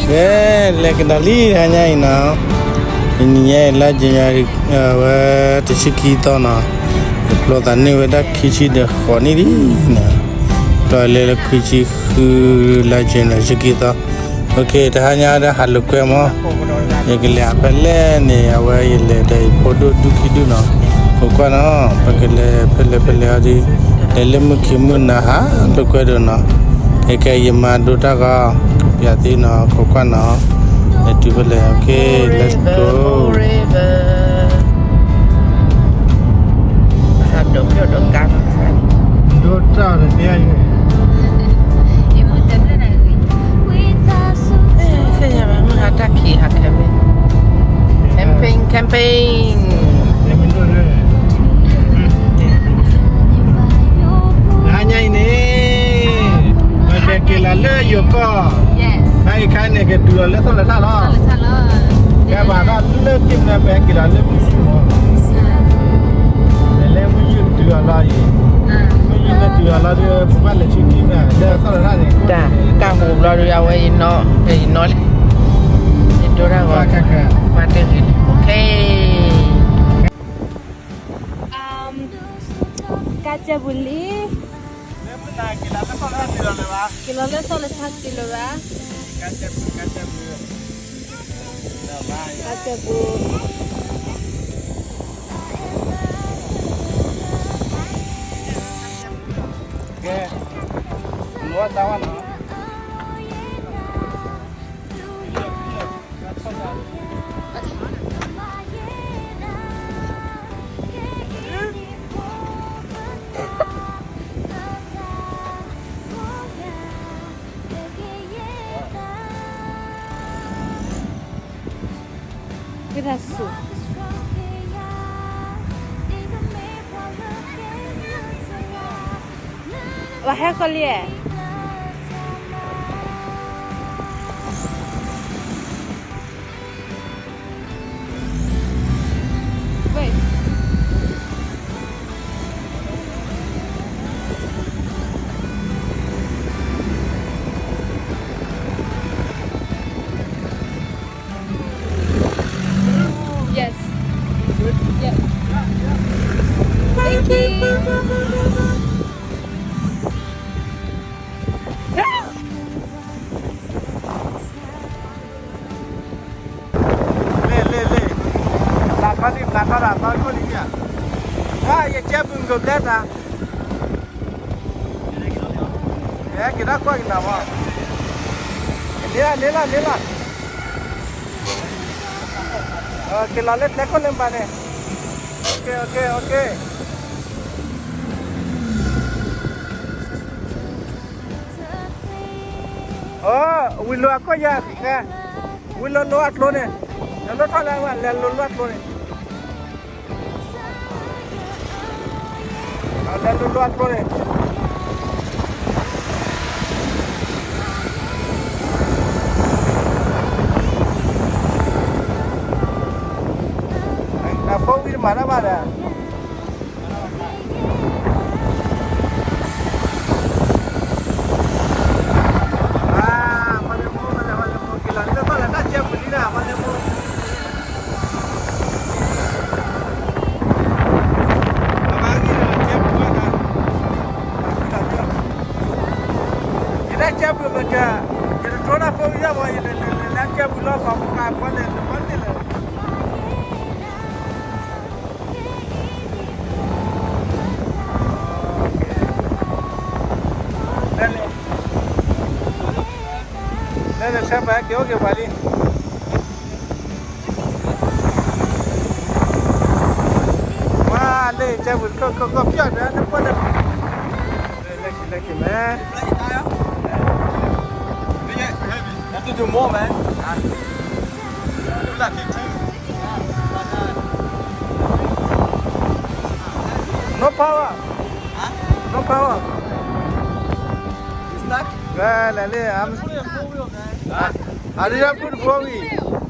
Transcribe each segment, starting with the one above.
ကဲ, လဲၤကဒါလံတဟါညါအံၤနီၤ, တနံၤညါအံၤလါယနူၤအါရံၤ အဝဲတဆံခံသီနီၤ, ယဖျီသးန့ၢ်ဝဲဒၣ်ခံဆံဒီးဃိးနံၣ်လံနီၤ, ဖျီလဲၤလၢခွံဆံဃု လါယနူၤအါရံၤ တဆံခံသီ, အ့ တဟါညါဒၣ်ဟးလိာ်ကွဲမး, ယကလဲၤဖဲလဲၣ်န့ၣ် အဝဲယလဲၤဒီးယဖိဒိၣ်ဒူၣ်ခံဒူၣ်နီၤ, ခိးကွၢ်နီၤ, ပကလဲၤဖဲလဲၣ်ဖဲလဲၣ်အီၤဒုး, လဲၤလၢမုၢ်ခံမုၢ်နၤဟးလိာ်ကွဲဒီးနီၤ, အ့ ကဲယမၤဒိတၢ်ဂီၤ, ပျးသ့နီၤ, ခိးကွၢ်နီၤ, လဲၤတုၤဖဲလဲၣ်, okay, let's go. ဒိတၢ်ဒီးတဲ သ့ၣ်ညါဘၣ် မုၢ်ဟါတၢ်ခံးဟးခဲမ့ၢ် camping, camping. တဟါညါအံၤန့ၣ် ပကက့ၤလီၤလၢယိၤကီၢ်, တဟါအံၤခါန့ၣ် ကတုၤလီၤလၢသီၣ်လၢထၣ်လီၤ, ကဲဘၣ်ဒီးလၢခံမ့ၢ်ပက့ၤလီၤလၢမုၢ်ဆူၣ်မး, လဲၤလၢမုၢ်ယုၢ်ကတုၤလီၤလီၤအံၤ, မုၢ်ယုၢ်မ့ၢ်တုၤလီၤလီၤဒီး ပဘၣ်လဲၤဆူခံမ့ၢ်လၢသီၣ်လၢထၣ်န့ၣ်, တၢ်ကၢ်ဟူးဘျီဒီး အဝဲအံၤနီၣ်, အံၤနီၣ်လံ, ယဒိတၢ်ဂီၤ, မၤတဂ့ၤန့ၣ်, okay. ကါစဲဘူးလံ, က့ၤလီၤလၢသီၣ်လၢထၣ်တုၤလၢၤဘၣ်, ကါစဲဘူး, ကဲ, လိတၢ်ဝဲနီၤ. ကဲဒၣ်ဆူၣ်, ဝဲဟဲကီးလံ, ဝဲ Yes. Yes. Thank you. လဲၤ လဲၤ လဲၤ, နးထီၣ်ဒံး နးထီၣ်ဒံး သီခိၣ်လံမ့ၢ်ဧါ, ယကဲပူၤကဘျဲသး, က့ၤတၢ်ကွၢ်ကနၤမး, န့ၣ်လီၤ န့ၣ်လီၤ န့ၣ်လီၤ, က့ၤလီၤလၢကျဲခိၣ်လၢဘၣ်န့ၣ်, okay, okay, okay. အၢ, ဝံၤလိာ်အခိၣ်ယဲၢ်, ဝံၤလိာ်လိာ်အကျိန့ၣ်, လဲၤလိာ်ထီၣ်လၢ လဲၤလိာ်လိာ်အကျိန့ၣ်, လဲၤလိာ်လိာ်အကျိန့ၣ်, အဖိဝံၤတမၤတၢ်ဘၣ်ဒီး ယတၢ်ကဲပူၤမ့ၢ်ကဲ, ယတထီတၢ်ဖိဝံၤဒၣ်မး, ယလဲၤလဲၤလဲၤလၢကဲပူၤလီၤ လီၤပှၤပှၤလဲၤလဲၤပှၤန့ၣ်လဲၤ လဲၤလဲၤ ဆၢပှၤက့ၤအိၣ်က့ၤပှၤလံ. ဝါလၢကဲပူၤတခိၣ်ခိၣ်ခိၣ်ပျီၢ်ဒီးနကွၢ်ဒီး လၢခံလၢခံမ့ၢ် Have to do more, man. Huh? Like fifteen. No power. Huh? No power. It's stuck? Well, I'm, I didn't put four wheel.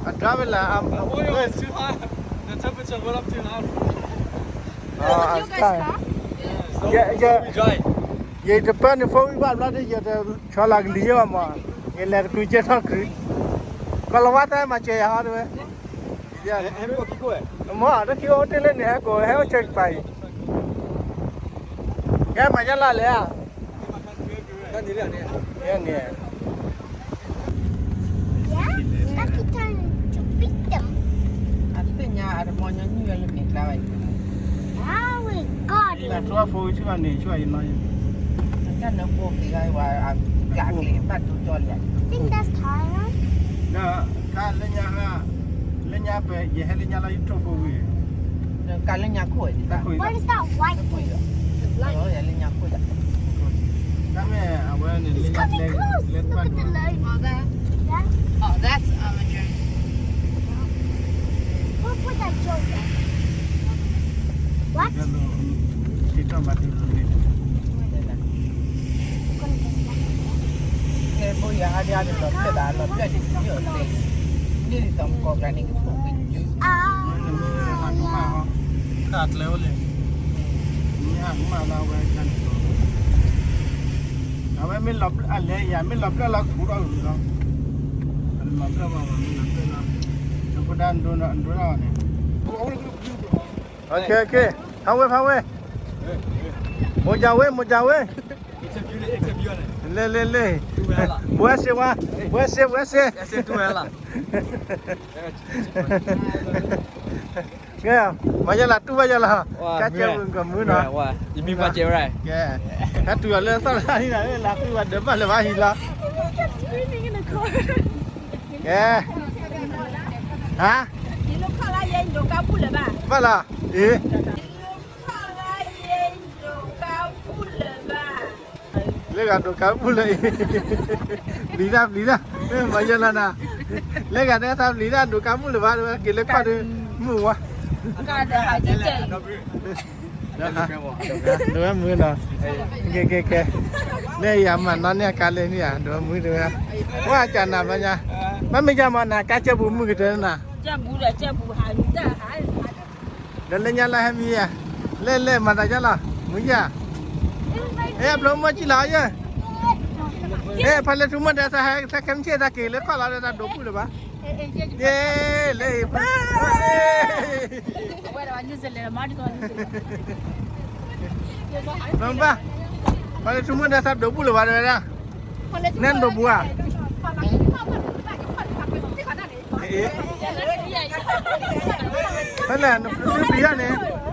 I drive it like I'm. The oil is too high. The temperature went up too high. Oh, it's stuck. Yeah, yeah. It's dry. ယတပၢနုာ် four wheel ဘၣ်ဘျီဒီး ယတဆီလီၤကလံၤယဲၢ်ဘၣ်မး, ယလဲၤကတုၤကဲထီၣ်ကရံး. လီၤဝါတၢ်မၤစၢၤယၤဟီတဝဲ, မ့ၢ်တၢ်ခံအိၣ်တ့ၢ်လၢန့ၣ် ဟဲကိးဟဲအိၣ်ဆၢကပၤအံၤ, ကဲမၤယါလၢ်လဲၣ်ဧါ, န့ၣ် Yeah, lucky time to beat them. အသ့ၣ်ညါအတမီၢ်ညီနုၢ်ဝဲလၢမ့ၢ်ကျါဝဲအံၤ, အဝဲ God လၢထူအဖိဆူၣ်အန့ၣ် ဆူၣ်အံၤနီၤ, ကနၢ်ပှိၢ်က့ၤဂၤဝဲအကျးကျ့ၤဘၣ်တူၢ်ကၠီလံ, I think that's Thailand. ဒီးကါလၢညါ, လၢညါပယဟဲလၢညါလီၤ ယထိၣ်ဖိဝံၤ, ကါလၢညါခိၣ်, What is that white thing? လၢညါခိၣ်, တၢ်မ့ၢ်အဝဲန့ၣ် It's coming close. Look at the light. Yeah. Oh, that's um, a drone. Look what that drone does. What? ကဲဘိယၤအါဒံအါဒံလီၤဖျဲၣ်ဒၣ် လီၤဖျဲၣ်န့ၣ်ယိၣ်သ့, န့ၣ်လံသီမကီၢ်ကျါန့ၣ်ကဖိၣ်ကွံာ်ယုၢ်, တၢ်ကျဲအိၣ်လံ, မ့ၢ်ဟးမၤလၢဝဲန့ၣ်, အဝဲမ့ၢ်လီၤဖျဲၣ်အလဲၤယၤ မ့ၢ်လီၤဖျဲၣ်လီၤခူၣ်ထီၣ်ဂုၤလီၤ, လီၤဖျဲၣ်ဘၣ်မ့ၢ်လီၤဖျဲၣ်လီၤ, နကဒၣ်ဒိနဒိထီၣ်န့ၣ် OK, OK, ဖးဝဲ ဖးဝဲ, မိၢ်ကၢ်ဝဲ မိၢ်ကၢ်ဝဲ, လဲၤ လဲၤ လဲၤ, ဘွဲ့စ့ဝါ, ဘွဲ့စ့ ဘွဲ့စ့, ကဲ, မၤယဲလၢတူၢ်ဘၣ်ယဲလီၤ, ကဲကဲဝံၤကမုာ်နီၤ, ကဲ, ဟဲတုၤအီၤလၢသီၣ်တၢ်ဟံၣ်နီၤ လၢလၢကွံာ်ဝဲဒၢးဘၣ်လၢၤဘၣ်ဟံၣ်လီၤ, ကဲ, ဟါ, ဘၣ်လီၤ, အ့ လၢဂၤဒိးကါပူၤလၢအံၤ, ပျံၤတၢ်ပျံၤတၢ်, မၤယဲလီၤနၤ, လၢဂၤဒဲးသးပျံၤတၢ်ဒိးကါပူၤလၢၤဘၣ် က့ၤလၢခီၣ်ဒုး, မုၢ်ဝါ, ဒိးဝဲမုၢ်နီၤ, ကဲ ကဲ ကဲ, လၢယၤမၤနီၢ်န့ၢ်အကါလဲၣ်န့ၣ်ဧါ ဒိးဝဲမုၢ်တဝဲ, ဝဲအကၢ်နၤဘျီညါ, ဘၣ်မ့ၢ်ယၤမၤနၤကါကၢပူၤမုၢ်ကတၢၢ်နၤ ဒီးလၢညါလၢဟဲမံယၤ, လဲၣ်လဲၣ်မၤတၢ်ယါလီၤ, မုၢ်ယၤ, အဲ အဖျိမီၢ်ကံလီၤယဲ, အဲ ဖးလဲၤထူမီၢ်ဒီးသးဟဲ သးခဲမုၢ်ဆ့ၣ်သးက့ၤလၢခီၣ်လီၤဒီး သးဒိးပူၤလၢၤဘၣ်, ယဲ, လၢအံၤ, ဘၣ်, ဖးလဲၤထူမီၢ်ဒီးသးဒိးပူၤလၢၤဘၣ်တဝဲဒၣ်, နဲဒိးပူၤဧါ ဖဲလဲၣ် နပျံၤန့ၣ်, မ့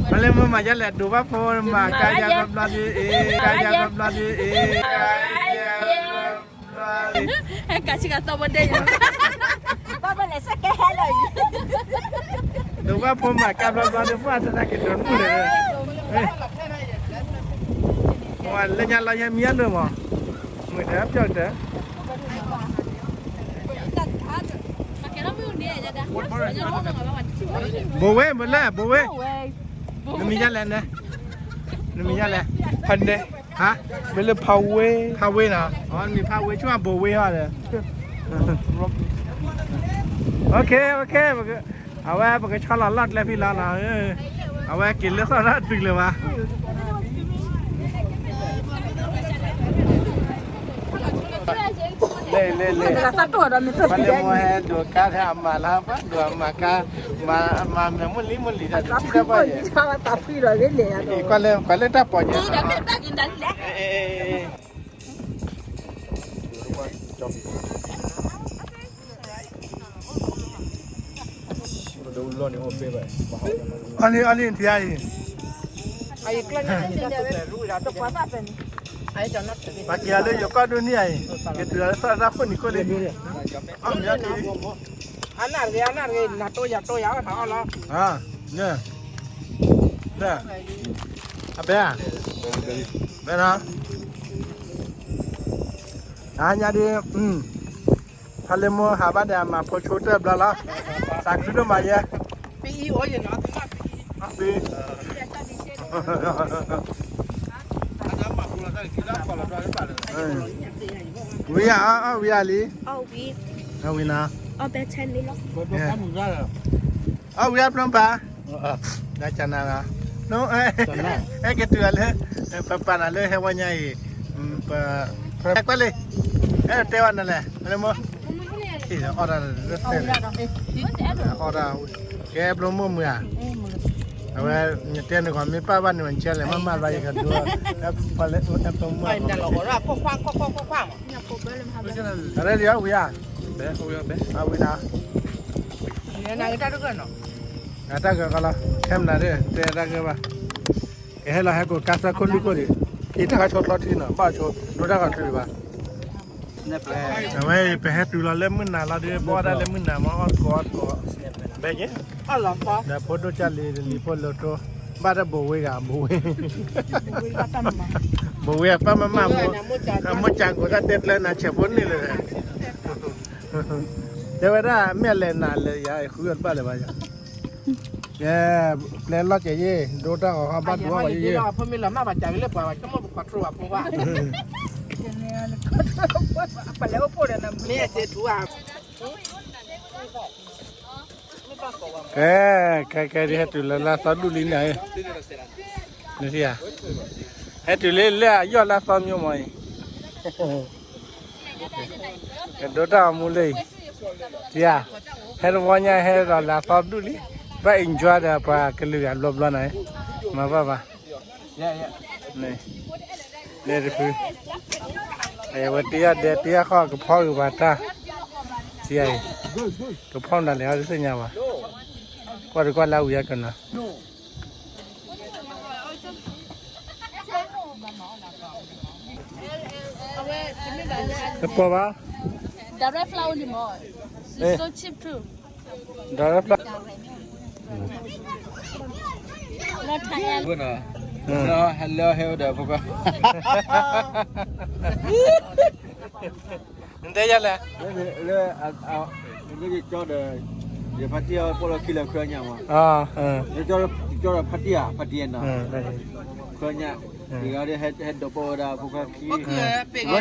ၢ်လၢမ့ၢ်မၤယါလဲၣ် ဒိးဘၣ်ဖိမၤကါယါဘျီဘျီဒ်အံၤ, ကါယါဘျီဘျီဒ်အံၤ, ကါယါဘျီဘျီဒ်အံၤ, ကါယါဘျီဘျီဒ်အံၤ, ကါယါဘျီဘျီဒ်အံၤ, ဒိးဘၣ်ဖိမၤကါဘျီဘျီဒ် ပှၤတနာ်က့ၤဒိးမုၢ်န့ၣ်, လၢညါလီၤယဲမံယါလၢမး, မုၢ်တပျီၢ်တၢ်, ဘိဝဲ မ့ၢ်လဲၣ် ဘိဝဲ, နမံၤယါလဲၣ်န့ၣ်, နမံၤယါလဲၣ်, ဖးနဲ, ဟါ, မ့ၢ်လၢဖးဝဲ, ဖးဝဲနီၤ, နမံၤဖးဝဲ ဆိဘိဝဲဟီဒီး, OK, OK, အဝဲပကဆီလီၤလီၢ်ကျဲဖံလီၤနီၤ, အဝဲက့ၤလၢသီၣ်တၢ်တုၤလၢၤဘၣ်. လဲၤလဲၤလဲၤ, ပှၤလၢမိၢ်ဟဲဒိးကါထဲအမၤလၢပှၤဒိးအမၤကါ, မၤမဲာ်မုၢ်လံမုၢ်လံတၢ်တထံၣ်တၢ်ဘၣ်, ကွၢ်လၢတၢ်ပီၢ်ညါ, အီၣ်လံ အီၣ်လံ ထံအံၤ, ပှၤက့ၤအီၤလၢယိၤကီၢ်ဒိၣ်န့ၣ်အံၤ, က့ၤတုၤအီၤလၢသီၣ်တၢ်ခိၣ်နံၤခိၣ်လံ, အီၣ်မ့ၢ်အီၣ်က့ၤလံ, အနၢ်တဂ့ၤ အနၢ်တဂ့ၤ နၤတိၢ်ယၤတိၢ်ယၤအီၣ်တၢ်အီၣ်လီၤ, အဘဲဧါ, ဘဲနီၤ, အဟါညါဒ် ဖးလ့မိၢ်ဟးဘၣ်ဒီးအမၤဖိဆိတၢၢ်ဘျီလီၤ, သးခုဒိၣ်မးယဲ, ဝံၤဧါ, အီၣ်ဝံၤဧါလံ, အီၣ်ဝံၤနီၤ, အီၣ်ဝံၤအဖျိပၢ်, ကနၤလီၤ, အဲၣ်က့ၤတုၤလၢ ပပာ်နၤလၢဟဲဝဲညါအံၤ, ပ ကွၢ်လံ, အဲၣ်တဲဝဲနၤလဲၣ်, လၢမိၢ်, အီၣ်တၢ်, အီၣ်တၢ်, ကဲဘျီမိၢ်မုာ်ဧါ, အဝဲ နတဲနကီးမ့ၢ်ပာ်ဘၣ်န့ၣ် နကဲလဲၣ် မ့ၢ်မၤဘၣ်ယကဒိ, ပလဲဘျီမိၢ်, အရဲလီၤဝံၤဧါ, အဝံၤနၤ, တၢ်ဂၢၢ်ကီလီၤ, ခဲမနၤဒ် တဲတၢ်ဂၢၢ်ဘၣ်, ကဟဲလီၤဟဲကိးကါသၢခိၣ်လွံၢ်ခိၣ်ဒံး, အံၤတၢ်ဂၤဆိးကျီထံနီၤ ဘၣ်ဆိး ဒိတၢ်ဂီၤတဘၣ် အဝဲအံၤ ပဟဲတုၤလီၤလၢမုၢ်နၤလီၤဒီး ဘီဒၣ်လၢမုၢ်နၤမ့ၢ်အီၣ်သကိးအီၣ်သကိး, ဘဲက့ၤ, ဒီးဖိဒိၣ်ကၢ်လံၤလံၤဖိလၢတိ, ဘၣ်တဘိးဝ့ၤဂၤဘိးဝ့ၤ, ဘိးဝ့ၤအပၢ်မၤမၢ်, မိၢ်ကၢ်ကိးတၢ်တဲကျၢၤနၤဆဲးဖိန့ၣ်လၢ, တဲဝဲဒၣ်မ့ၢ်အလဲၤနၤလဲၤယၤ ဃုအီၤတဘၣ်လၢၤဘၣ်ယၤ, ယဲ, ပျဲလီၢ်ကဲၤယ့ၢ် ဒိတၢ်ဂီၤဟီဘၣ်ဒိဘၣ်ယ့ၢ်, ကဲ, ကဲ, ကဲ, ဒ်ဟဲတုၤလၢလၢသီဒူၣ်လံန့ၣ်, နထံၣ်ဧါ, ဟဲတုၤလၢလၢအယီၢ်လၢသီမိၢ်မ့ၢ်အံၤ, ကဒိတၢ်အီၤမူလၢအံၤ, ထံၣ်ဧါ, ဟဲတဝီညါဟဲဒီးလၢသီဒူၣ်လံ, ဘၣ် enjoy ဒီးပှၤကလုာ်ဂၤဘျီဘျီန့ၣ်, မၤဘၣ်ဘၣ် န့ၣ်, လဲၤတဖု, အဝဲတယၢ်ဒဲးတယၢ်ဃီကဖီက့ၤပှၤတၢ်, ထံၣ်အံၤ, ကဖီမတၤလဲၣ် အီၤတသ့ၣ်ညါဘၣ်, ကွၢ်တကွၢ်လၢဝံၤအကနၤ, တပီၤဘၣ်, direct flight only မး, it's so cheap too. Direct flight. Hello, hello, hello. နတဲယၤလဲၣ်, ယကၠီဒီး, ယဖါတံၢ်အီၤပိာ်လီၤခံလၢခၢညါမး, ယကၠီဒီးဖါတံၢ်ဧါ, ဖါတံၢ်ဧါနီၤ, ခၢညါ, ယကၠီဒီးဟဲဒိးပိာ်ဝဲဒၣ်ဖိခွါခံ, ဘၣ်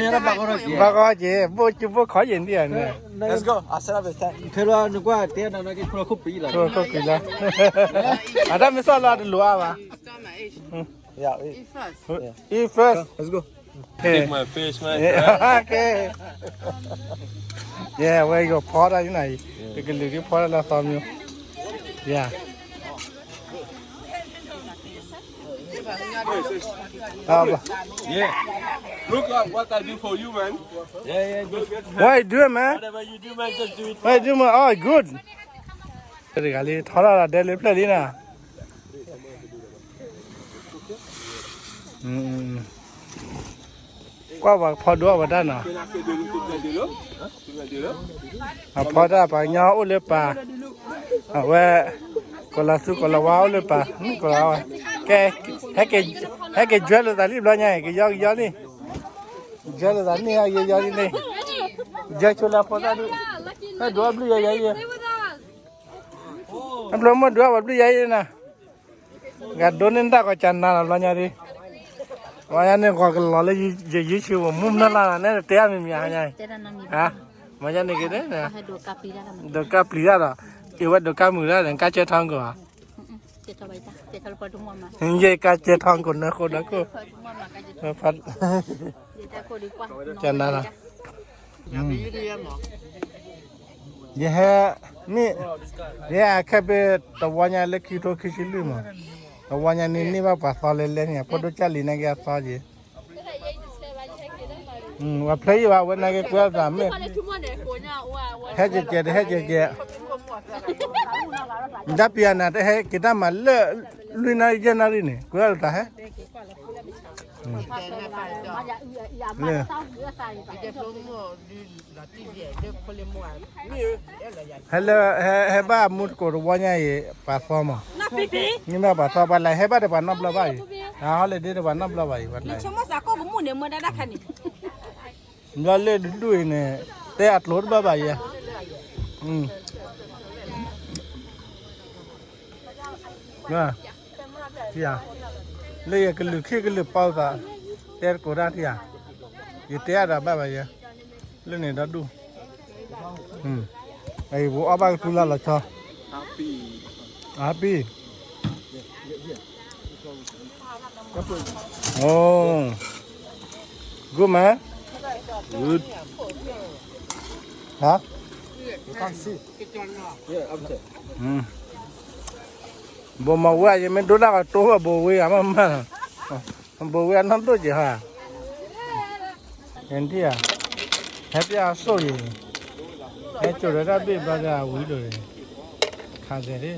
ကီက့ၤ, ဘိၣ်ကဘိၣ်ခီယံၤဒံးဧါန့ၣ်, ခဲလၢာ်နကွၢ်တဲနၤနီၤ က့ၤခိၣ်လီၤခိၣ်ပံၤလီၤ, ခိၣ်လီၤခိၣ်ပံၤလီၤ, အတၢ်မ့ၢ်စီၣ်လီၤတလိၤအါဘၣ်, eat first, eat first. Take my fish, my crab. Okay. Yeah, ဝဲယိၤဖီတၢ်ယနၤအံၤ, ယကလုာ်ဒ်ဖီတၢ်လၢသီမၠိ, yeah. Yeah. Look at what I do for you, man. Yeah, yeah, good. What you doing, man? Whatever you do, man, just do it. What you do, man? Oh, good. တဂၤလံ ထီထီၣ်ဒီးဒဲလၢဖျၢၣ်လံနီၤ, ကွၢ်ပှၤဖီဒိၣ်အဝဲတၢ်နီၤ, အဖီတၢ်ပှၤကညီအိၣ်လၢပၢ်, အဝဲ, ကိးလီၤသူကိးလီၤဝါအိၣ်လၢပၢ်, ကိးလီၤဝါ, ကဲ, ဟဲက့ၤ, ဟဲက့ၤယွဲလိာ်သးလံဘျီညါအံၤ ကယီကယီလံ, ယွဲလိာ်သးန့ၢ်ဟဲက့ၤယီလံန့ၣ်, ယွဲဆိလၢအဖိသၣ်ဒု, ဟဲဒိးအဘျုးယၤယၤအံၤ, အဘျီမိၢ်ဒိးအဝဲဘျုးယၤအံၤနၤ ဂၤဒိးန့ၢ်တၢ်ဂီၤကနၤလီၤဘျီညါဒ်, ဘျီညါန့ၣ်ဂီၤကလီၤလၢယယုၢ်ဆံဝဲမူမနုၤလၢ်လၢ်န့ၣ် တဲအမံၤမံၤညါ, ဘျီညါန့ၣ်က့ၤန့ၣ်, ဒိးကါပျံၤတၢ်ဒီး, အ့ၣ်ဝဲဒိးကါမုာ်တၢ်ဒီး ကါကဲထီၣ်ကိၣ်ဧါ, ယကါကဲထီၣ်ကိၣ်နၢ်ဃိဒီးကိၣ်, ကနၤလီၤ ယဟဲ, မ့ၢ်, ယဟဲခဲပ့ၤ တဝီညါလၢခံထိခံဆံလွံၢ်မး, တဝီညါန့ၣ်န့ၢ်ဘၣ်ပှၤသီလဲလဲန့ၣ် ဖိဒိၣ်ကၢ်လံၤနာ်က့အသီက့ၤ, ပှၤဖျဲယံၤဘၣ်ဝဲနာ်က့ကွဲးအသးမ့ၢ်, ဟဲကဲကဲတဟဲကဲကဲ, ဒၣ်ပံၤအနၤတဟဲက့ၤတၢ်မၤလၢ, လွံၢ်နၣ်ရံၣ်ယဲၢ်နၣ်ရံၣ်န့ၣ် ကွဲးအသးဟဲ လၢ, ဟဲလၢ, ဟဲ, ဟဲဘၣ်မူတကိးတဝီညါအံၤ ပှၤသီမး, မ့ၢ်ဘၣ်ပှၤသီပှၤလဲၤဟဲဘၣ်ဒီးပှၤနီတဘျီဘၣ်အံၤ, ဟးဟီလ့ၤဒ့ဒီးပှၤနီတဘျီဘၣ်အံၤ, ပှၤလဲၤ, ဘျီလၢဒူၣ်အံၤန့ၣ်, တဲအကျိၤတဘၣ်ဘၣ်ယဲ, လၢယကလုာ်ခ့ကလုာ်ပီသး, တဲတကိးတၢ်ထံၣ်ဧါ, ယတဲအါဒီးဘၣ်ဘၣ်ယဲ, လၢန့ၣ်ဒီဒူၣ်, အံၤပအီၣ်ဘၣ်ကသူလၢလီၤဆီ, အါပံၤ, အါပံၤ, Oh, good man. Good. Huh? Mm. ဘိမဝဲ ယမ့ၢ်ဒိဒၣ်ကတိၢ်ဘိဝဲအမမၢ်, ဘိဝဲအနီၢ်ဒိၣ်က့ၤဟါ, ယထံၣ်ဧါ, ဟဲပျၢ်အစိၣ်ယံၤ, ဟဲစိာ်ဒီးတၢ်ဘ့ၣ်ဘျီဒီးအဝံၤဒိၣ်န့ၣ်, ခါကဲၤဒၣ်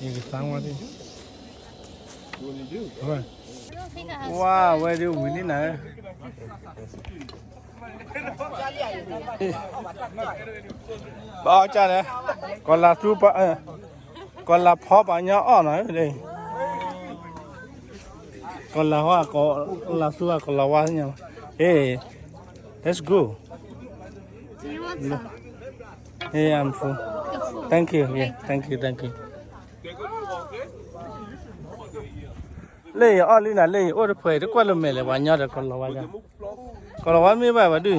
ယကသါဝဲဒၣ်, ဝါဝဲဒၣ်ဝံၤလံနၤ, ဘၣ်အီၣ်ကၢ်န့ၣ်, ကီၤလၤသူပှၤ, ကီၤလၤဖီပှၤညီအီၣ်နီၤ, ကီၤလၤဝါ, ကီၤလၤသူ ကီၤလၤဝါ, hey, let's go. Do you want some? Yeah, I'm full. You're full. Thank you. Yeah, thank you, thank you. လၢယအီၣ်လံနၤ လၢယအိၣ်တဖှဲး တကွၢ်လၢမဲာ်လဲၣ် ပှၤညီဒီးကီၤလၤဝါ, ကီၤလၤဝါမ့ၢ်ဘၣ်ဘၣ်ဒုး,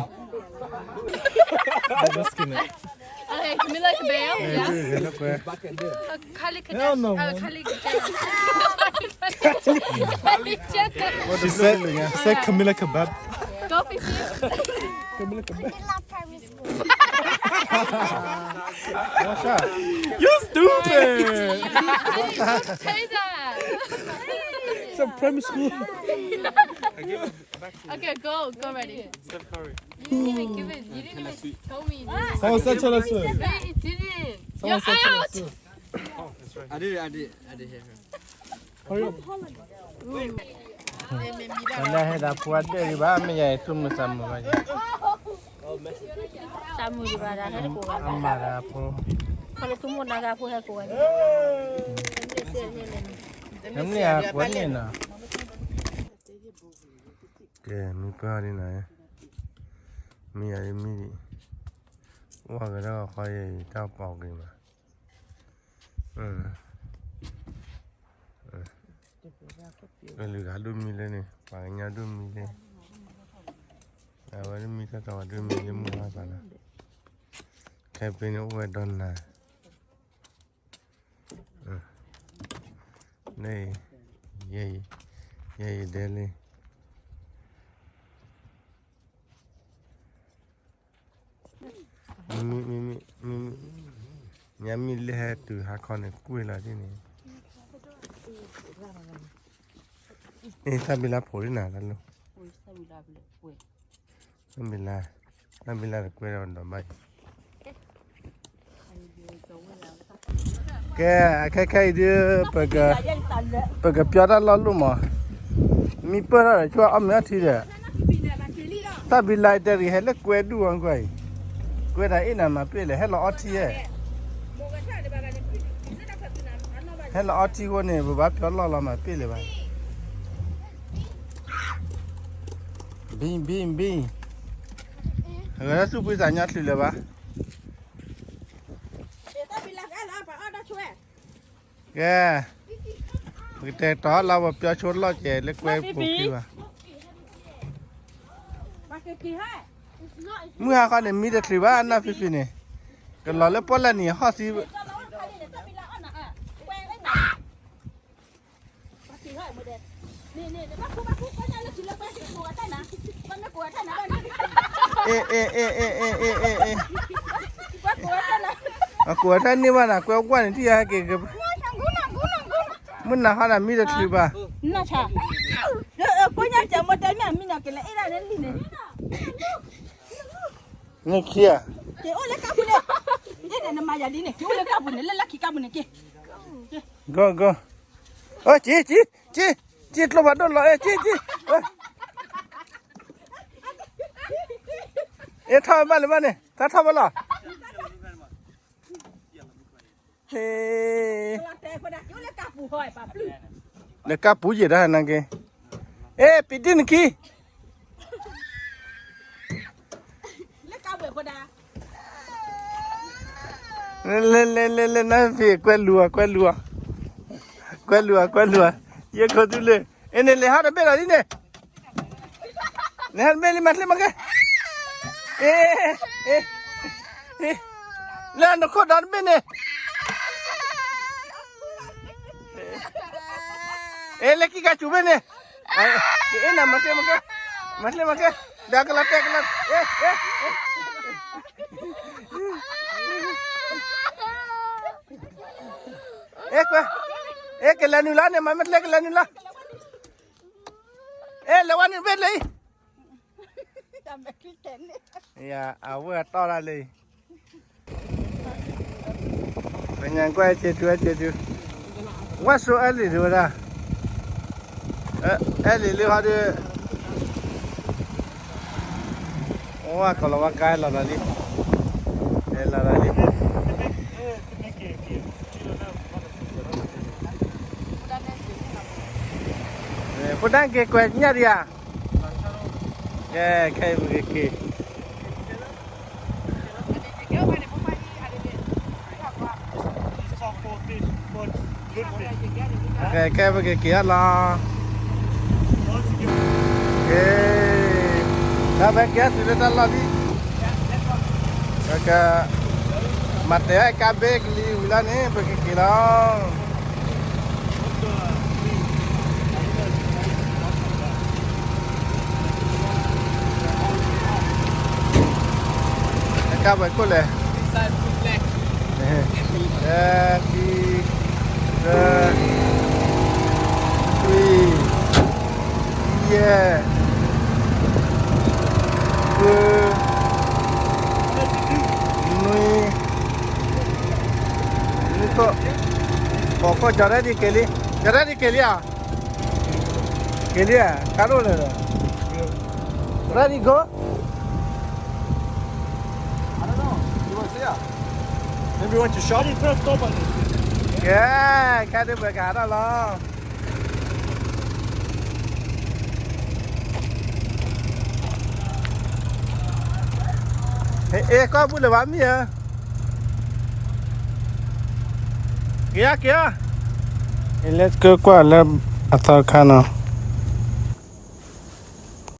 Okay, can we like a bell? Yeah. Uh, Kali Kardashian. Uh, Kali Kardashian. Kali Jenner. She said, she said Camila Kebab. Go for it. Camila Kebab. What's up? You stupid. Say that. It's a primary school. Okay, go, go ready. Steph Curry. You didn't even give it. You didn't even tell me. Someone said Taylor Swift. You didn't. Someone said Taylor Swift. Oh, that's right. I did, I did, I did hear her. Hurry up. လၢဟဲဒၣ်ဖိအဒဲးဒံးဘၣ် မ့ၢ်ယၤအံၤ သူၣ်မုာ်သးမုာ်ဘၣ်ယၤ, သးမုာ်ဒံးဘၣ်ဒၣ်ဟဲတကိးဘၣ်, အမၤဒၣ်ဖိ, ခီလၢသူၣ်မုာ်နၤဂၤဖိဟဲကိးဘၣ်, နမ့ၢ်အကွဲးန့ၣ်နီၤ, ကဲ မံပၢၢ်ဒ်နၤ, မံယၤဒ်မံဒံး, ဝါကဒီးဃီယဲၢ်တၢ်ပီၤက့ၤမး, ကလုာ်ဂၤဒိၣ်မံလၢန့ၣ် ပှၤကညီဒိၣ်မံလၢ, အဝဲဒိၣ်မံထီၣ်ထီၣ်ဝဲဒိၣ်မံလၢမုၢ်ဟါသးလီၤ, ခဲဖဲန့ၣ်အိၣ်ဝဲဒီးနၤ န့ၣ်, ယဲယဒဲလံ, မ့မ့ၢ်, မ့မ့ၢ်, ညါမ့ၢ်လၢဟဲတုၤဟါခီန့ၣ် ကွ့ၢ်လီၤဒ်န့ၣ်, အ့ တၢ်ဘံလါဖိးဒ်နၤလၢ, တၢ်ဘံလါ, တၢ်ဘံလါတကွဲဒီးဒီးဘၣ်အံၤ ကဲ, အခဲခဲအံၤဒုး, ပကပျီတၢ်လီၢ်လိၣ်မး, မံပၢၢ်ထီၣ်ဒီး ဆိအီၣ်မ့ၤအီထံဒီး, တၢ်ဘံလါတဲရံးဟဲလၢကွဲဒူၣ်အီကွၢ်အံၤ, ကွဲဒၣ်အ့ၣ်နၤမၤပ့ၣ်လဲၣ် ဟဲလီၤအီထံဧဲ, ဟဲလီၤအီထံဃိန့ၣ် ပဘၣ်ပျီလီၢ်လီၤမၤပ့ၣ်လဲၣ်ဘၣ် ဘံဘံဘံ, အဂၤလၢသူၣ်ဖှံသးညီချုးလၢၤဘၣ်. ကဲ, ပကတဲတီၤလၢပပျီဆိလီၢ်ကဲလၢကွဲပူၤခံဘၣ်. မုၢ်ဟါခီန့ၣ် မံတချုးဘၣ် နီၢ်ဖံဖံန့ၣ်, ကလီၤလၢပီၣ်လဲၣ်နံၤဟီၣ်သံ အ့ အ့ အ့ အ့ အ့ အ့ အ့ အကိးတၢ်န့ၢ်ဘၣ်နၤ ကွဲကွၢ်န့ၣ် ထံၣ်ယၤဟဲက့ၤက့ၤ, မုၢ်နၤဟီနၤမံတချုးဘၣ်. နခံဧါ. ကအိၣ်လၢကါပူၤန့ၣ်, ကအိၣ်လၢကါပူၤန့ၣ်, လၢလၢခံကါပူၤန့ၣ်က့ၤ. ဂီၢ်ဂီၢ်, အိ ကံ ကံ ကံ ကံ ကျိဘၣ်ဒိၣ်လီၤ အဲ ကံ ကံ, အဲ ထီၣ်ဘၣ်လၢၤဘၣ်န့ၣ် တၢ်ထီၣ်ဘၣ်လီၤ. ဟ့, လၢကါပူၤယံာ်တၢ်နာ်က့, အဲ ပံဒံၣ်နခံ လဲၤလဲၤလဲၤလဲၤ နၢ်ဖံ ကွဲလူၤအီၤ ကွဲလူၤအီၤ, ကွဲလူၤအီၤ ကွဲလူၤအီၤ, ယဲၢ်ခိၣ်သူလ့ၤ, အ့ န့ၣ်လဲၤဟးတဘ့ၣ်လီၤဒ်န့ၣ်, လဲၤဟးတဘ့ၣ်လံ မၤချ့မၤကဲ, အ့ အ့ အ့ လၢနခိၣ်ဒီတဘ့ၣ်န့ၣ်, အဲ လဲၤကံကၤစူၤဘ့ၣ်န့ၣ်, အဲ နမၤကျဲမၤကျဲ, မၤကျဲမၤကျဲ, ဒီးကလီၤတဲာ်ကလီၤ, အဲ အဲ အဲ ကွဲ, အဲ ကလဲၤနုာ်လီၤန့ၣ် မၤမ့ၢ်ကျဲကလဲၤနုာ်လီၤ, အဲ လဲၤဝဲနုာ်ဘ့ၣ်လံ အဝဲအတီၢ်ဒၣ်လံ, ပညံကွဲးစ့တုၤစ့တုၤ, ဝဲဆိအဲလံၤဒုးဝဲဒၣ်, အဲလံၤလံဟီဒုး, အိၣ်ကလီၤဝဲကါလီၤလီၤလံ, လီၤလီၤလံ, ဖိဒၣ်က့ၤကွဲးညၣ်ဒံးဧါ, ကဲ ခဲအံၤပကက့ၤ ကဲပကက့ၤအလီၤ, ကဲ, တၢ်ဘၣ်ကဲတုၤလၢတၢ်လီၢ်လံ, ပက မၤတဲာ်ကါဘ့ၣ်ကလံၤဝံၤလီၤန့ၣ် ပကက့ၤလီၤ. ကါဘ့ၣ်ခိၣ်လဲၣ်, တၢ ခံ သၢ လွံၢ် ယဲၢ် ဃု နွံ နွံခိၣ်, ဃိးခိၣ်, ကၠီၤရဲၣ်ဒံးက့ၤလံ, ကၠီၤရဲၣ်ဒံးက့ၤလံဧါ, က့ၤလံဧါ, ကါဒိၣ်လဲၣ်, ready go. Maybe want to shop? ကဲ, ခဲဒုးပကဟးထီၣ်လီၤ. ဟဲ အဲ ကီၢ်ဘူၣ်လၢၤဘၣ်မ့ၢ်ဧါ, က့ၤဧါ က့ၤဧါ, အဲ let's go ကွၢ်လၢအသီခါနီၤ.